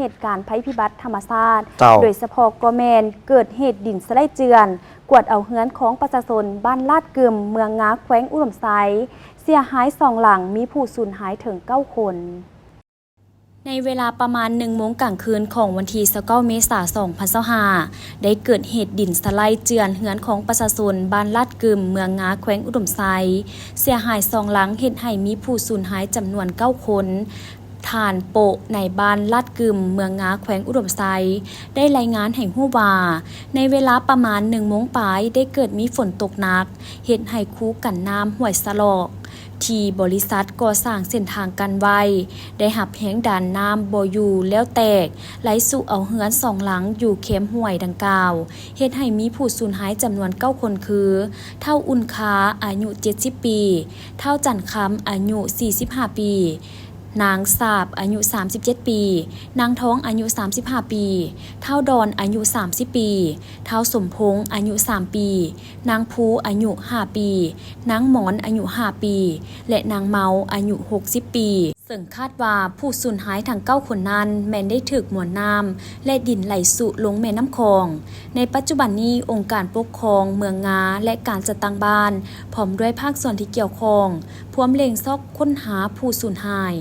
ເຫດການໄພພິບັດທຳມະຊາດ ເຈົ້າ ໂດຍສະເພາະກໍແມ່ນເກີດເຫດດິນສະໄລເຈື່ອນ ກວາດເອົາເຮືອນຂອງປະຊາຊົນບ້ານລາດກຶມ ເມືອງງາ ແຂວງອຸດົມໄຊ ເສຍຫາຍສອງຫຼັງ, ມີຜູ້ສູນຫາຍເຖິງເກົ້າຄົນ. ໃນເວລາປະມານໜຶ່ງໂມງກາງຄືນຂອງວັນທີຊາວເກົ້າ ເມສາ ສອງພັນຊາວຫ້າ ໄດ້ເກີດເຫດດິນສະໄລເຈື່ອນເຮືອນຂອງປະຊາຊົນບ້ານລາດກຶມ ເມືອງງາ ແຂວງອຸດົມໄຊ ເສຍຫາຍສອງຫຼັງ, ເຮັດໃຫ້ມີຜູ້ສູນຫາຍຈຳນວນເກົ້າຄົນ. ທ່ານໂປະ ໃນບ້ານລາດກຶມ ເມືອງງາ ແຂວງອຸດົມໄຊ ໄດ້ລາຍງານໃຫ້ຮູ້ວ່າ ໃນເວລາປະມານໜຶ່ງໂມງປາຍ ໄດ້ເກີດມີຝົນຕົກໜັກ ເຮັດໃຫ້ຄູກັນນ້ຳຫ້ວຍສະຫຼອກ ທີ່ບໍລິສັດກໍ່ສ້າງເສັ້ນທາງກັ້ນໄວ້ ໄດ້ຮັບແຮງດັນນ້ຳບໍ່ຢູ່ແລ້ວແຕກ ໄຫຼຊຸເອົາເຮືອນສອງຫຼັງຢູ່ແຄມຫ້ວຍດັ່ງກ່າວ, ເຮັດໃຫ້ມີຜູ້ສູນຫາຍຈຳນວນເກົ້າຄົນຄື ທ້າວອຸ່ນຄາ ອາຍຸເຈັດສິບປີ, ທ້າວຈັນຄຳ ອາຍຸສີ່ສິບຫ້າປີ, ນາງສາບ ອາຍຸສາມສິບເຈັດປີ, ນາງທອງ ອາຍຸສາມສິບຫ້າປີ, ທ້າວດອນ ອາຍຸສາມສິບປີ, ທ້າວສົມພົງ ອາຍຸສາມປີ, ນາງພູ ອາຍຸຫ້າປີ, ນາງໝອນ ອາຍຸຫ້າປີ ແລະ ນາງເມົາ ອາຍຸຫົກສິບປີ. ເຊິ່ງຄາດວ່າຜູ້ສູນຫາຍທັງເກົ້າຄົນນັ້ນ ແມ່ນໄດ້ຖືກມວນນ້ຳ ແລະ ດິນໄຫຼຊຸລົງແມ່ນ້ຳຂອງ. ໃນປັດຈຸບັນນີ້, ອົງການປົກຄອງເມືອງງາ ແລະ ການຈັດຕັ້ງບ້ານ ພ້ອມດ້ວຍພາກສ່ວນທີ່ກ່ຽວຂ້ອງ ພວມເລັ່ງຊອກຄົ້ນຫາຜູ້ສູນຫາຍ.